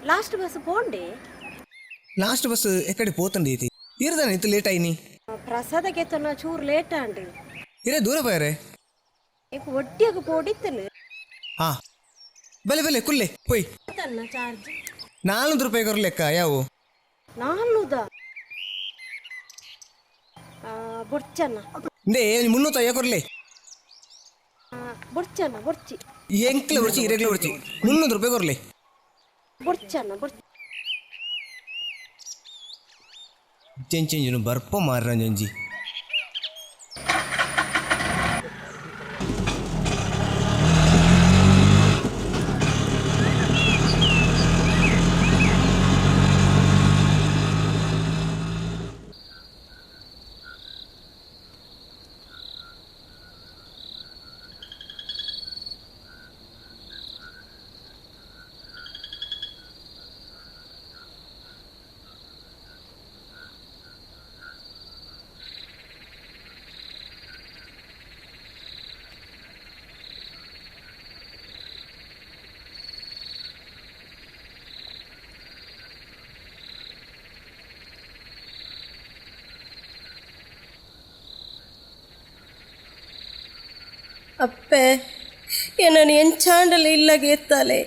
Last bus ಪೋಂಡೆ. Last bus ಎಕ್ಕಡೆ ಪೋತಂಡಿ ಐತಿ ಇರ್ದಾನೆ ಇತ್ತು ಲೇಟ್ ಆಯ್ನಿ. ಪ್ರಸಾದಕ್ಕೆ ತನ್ನ ಚೂರು ಲೇಟ್ ಆಂಡ್. ಇರೇ ದೂರ ಬಾಯರೆ. ಈಗ ಒಟ್ಟಿಗೆ ಪೋಡಿತ್ತನು. ಹಾ ಬಲೆ ಬಲೆ ಕುಲ್ಲೆ ಪೊಯ್. ತನ್ನ ಚಾರ್ಜ್ 400 ರೂಪಾಯಿ ಕೊರ್ ಲೆಕ್ಕ ಯಾವು. ನಾನ್ನೂದ ಬೊಡ್ಚನ್ನ. ಇಂದೇ 350 ಕೊರ್ಲೆ. ಬೊಡ್ಚನ್ನ ಬೊಡ್ಚಿ. ಎಂಕ್ಲೆ ಬೊಡ್ಚಿ ಇರೆಗ್ಲೆ ಬೊಡ್ಚಿ 300 ರೂಪಾಯಿ ಕೊರ್ಲೆ. ಬೊಡ್ಚನ್ನ ಬೊಡ್ಚಿ. ಚೆಂಚೆಂಜನು ಬರ್ಪ ಮಾರಂಜಿ. ಅಪ್ಪೆ ಏನನು ಎಂಚಾಂಡಲ ಇಲ್ಲಗೆ ಎತ್ತಾಲೆ.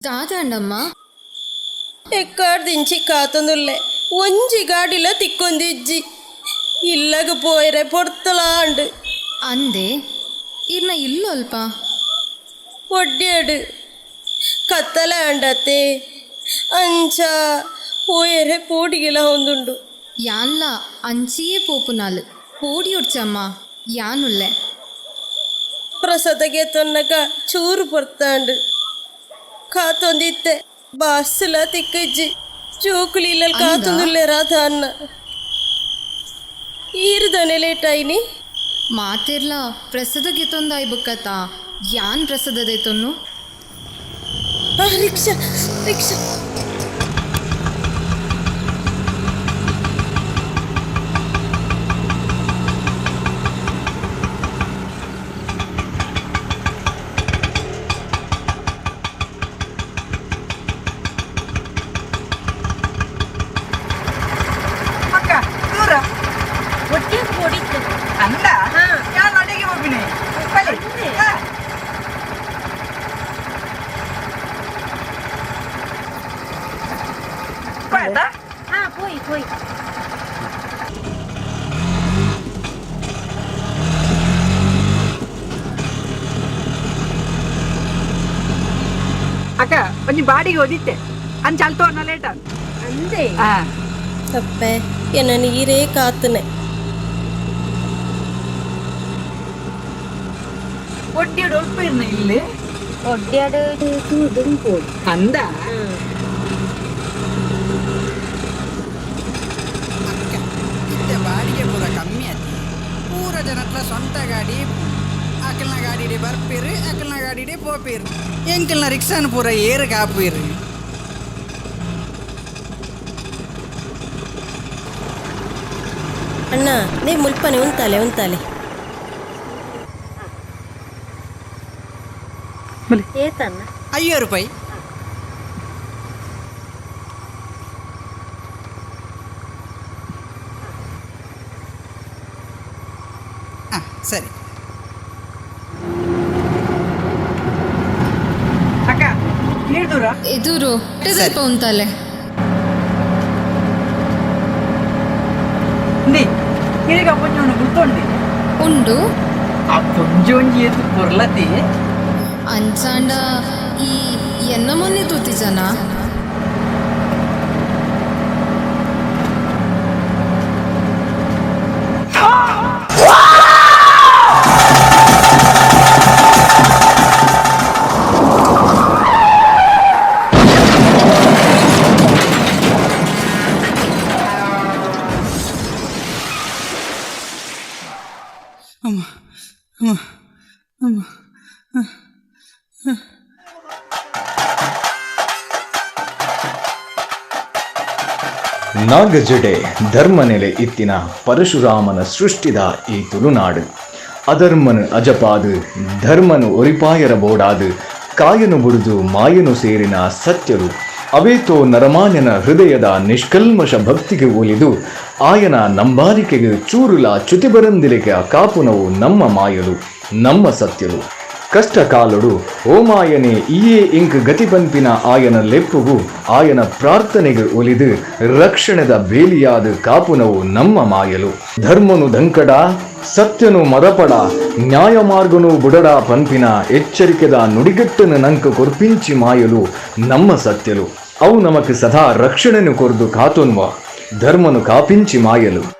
ದಾದಾಂಡಮ್ಮ. ಎಕ್ಕಾಡ್ದಿಂಚಿ ಕಾತೊಂದುಲ್ಲೆ ಒಂಜಿ ಗಾಡಿಲ ತಿಕ್ಕೊಂದಿಜ್ಜಿ ಇಲ್ಲಗ ಪೋಯರೆ ಪೊರ್ತಲಾಂಡು. ಅಂದೆ ಇರ್ನ ಇಲ್ಲೊಲ್ಪ. ಒಡ್ಡ್ಯಾಡು ಕತ್ತಲೆ ಆಂಡತ್ತೆ ಅಂಚ ಪೋಯರೆ ಪೋಡಿಗೆಲ ಹೊಂದುಂಡು. ಯಾನ್ಲ ಅಂಚಿಯೇ ಪೋಪುನಾಲ್ ಪೋಡಿಯೊಡ್ಚಮ್ಮ ಯಾನುಲ್ಲೆ. ಪ್ರಸಾದಗೆ ತೊನ್ನಗ ಚೂರು ಪೊರ್ತಾಂಡು ಕಾತೊಂದಿತ್ತೆ ಬಾಸುಲ ತಿಕ್ಕಿಜ್ಜಿ ಜೋಕುಲಿ ಇಲ್ಲಲ್ ಕಾತೊಂದುಲ್ಲೆ ರಾಧಾ ಅನ್ನ ಈರ್ದನೆ ಲೇಟ್ ಆಯ್ನಿ. ಮಾತಿರ್ಲ ಪ್ರಸಾದಗೆ ತೊಂದಾಯ್ ಬುಕ್ಕತ ಯಾನ್ ಪ್ರಸಾದದೆ ತೊನ್ನು. Rickshaw rickshaw. ಅಕ್ಕ ದೂರ. ಒಟ್ಟಿಗೆ ಪೋಡಿತ್ತು. ಅಂದ ಯಾರು ಅಡಿಗೆ ಹೋಗಿನಿ ಬಲೆ. ಹಾ. ಹೋಯ್ತಾ? ಹಾ ಪೋಯ್ ಪೋಯ್. ಅಕ್ಕ ಒಂಜಿ ಬಾಡಿಗೆ ಓದಿತ್ತೆ ಅಂಚ ಅಲ್ತೋ ಲೇಟ್. ಅಂದೆ. ಹಾ. ಅಪ್ಪೆ ಏನನು ಈರೇ ಕಾತನೆ. ಒಡ್ಡಿಯೋಡು ಒಲ್ಪ ಇರ್ನ ಇಲ್ಲಿ. ಒಡ್ಡ್ಯಾಡು ತೂದು ಪೋಡು. ಅಂದ. ಅಕ್ಕ ಇತ್ತೆ ಬಾಡಿಗೆ ಪೂರ ಕಮ್ಮಿ ಆತಿ ಪೂರ ಜನತ್ರ ಸ್ವಂತ ಗಾಡಿ ಅಕಲ್ನ ಗಾಡಿಡೆ ಬರ್ಪೇರು ಅಕಲ್ನ ಗಾಡಿಡೆ ಪೋಪೇರು ಎಂಕಲ್ನ ರಿಕ್ಷಾನ ಪೂರ ಏರು ಕಾಪೇರು. ಅಣ್ಣ ನೀ ಮುಲ್ಪನೆ ಉಂತಾಲೆ ಉಂತಾಲೆ. ಏತನ್ನ. 5 ರೂಪಾಯಿ. ಹಾಂ ಸರಿ. ಅಕ್ಕ ನೀರು ದೂರ. ಎದುರು ಸ್ವಲ್ಪ ಉಂತಾಲೆ. ಇಂದಿ ಈಗ ಪೊಂಜೋನು ಗುರ್ತೊಂಡಿ. ಉಂಡು. ಆ ಪೊಂಜೊಂಜಿ ಎತ್ತು ಪೊರ್ಲತಿ. ಅಂಚಾಂಡ ಈ ಎನ್ನ ಮೊನ್ನೆ ತೂತಿ ಜನ. ಅಮ್ಮ ಅಮ್ಮ ಅಮ್ಮ. ನಾಗಜಡೆ ಧರ್ಮನೆಲೆ ಇತ್ತಿನ ಪರಶುರಾಮನ ಸೃಷ್ಟಿದ ಈ ತುಳುನಾಡು. ಅಧರ್ಮನು ಅಜಪಾದು ಧರ್ಮನು ಒರಿಪಾಯರ ಬೋಡಾದು ಕಾಯನು ಬುಡಿದು ಮಾಯನು ಸೇರಿನ ಸತ್ಯರು ಅವೇತೋ ನರಮಾನ್ಯನ ಹೃದಯದ ನಿಷ್ಕಲ್ಮಶ ಭಕ್ತಿಗೆ ಒಲಿದು ಆಯನ ನಂಬಾಲಿಕೆಗೆ ಚೂರುಲ ಚ್ಯುತಿಬರಂದಿಲಿಕೆ ಕಾಪುನವು ನಮ್ಮ ಮಾಯಲು, ನಮ್ಮ ಸತ್ಯಲು. ಕಷ್ಟ ಕಾಲೊಡು ಓಮಾಯನೆ ಈಯೇ ಇಂಕ್ ಗತಿ ಪನ್ಪಿನ ಆಯನ ಲೆಪ್ಪುಗು, ಆಯನ ಪ್ರಾರ್ಥನೆಗೆ ಒಲಿದು ರಕ್ಷಣದ ಬೇಲಿಯಾದ ಕಾಪುನವು ನಮ್ಮ ಮಾಯಲು. ಧರ್ಮನು ದಂಕಡ, ಸತ್ಯನು ಮರಪಡ, ನ್ಯಾಯ ಮಾರ್ಗನು ಬುಡಡ ಪನ್ಪಿನ ಎಚ್ಚರಿಕೆದ ನುಡಿಗಟ್ಟನು ನಂಕ ಕೊರ್ಪಿಂಚಿ ಮಾಯಲು ನಮ್ಮ ಸತ್ಯಲು. ಅವು ನಮಕ್ ಸದಾ ರಕ್ಷಣೆನು ಕೊರ್ದು ಕಾತೊನ್ವ ಧರ್ಮನು ಕಾಪಿಂಚಿ ಮಾಯಲು.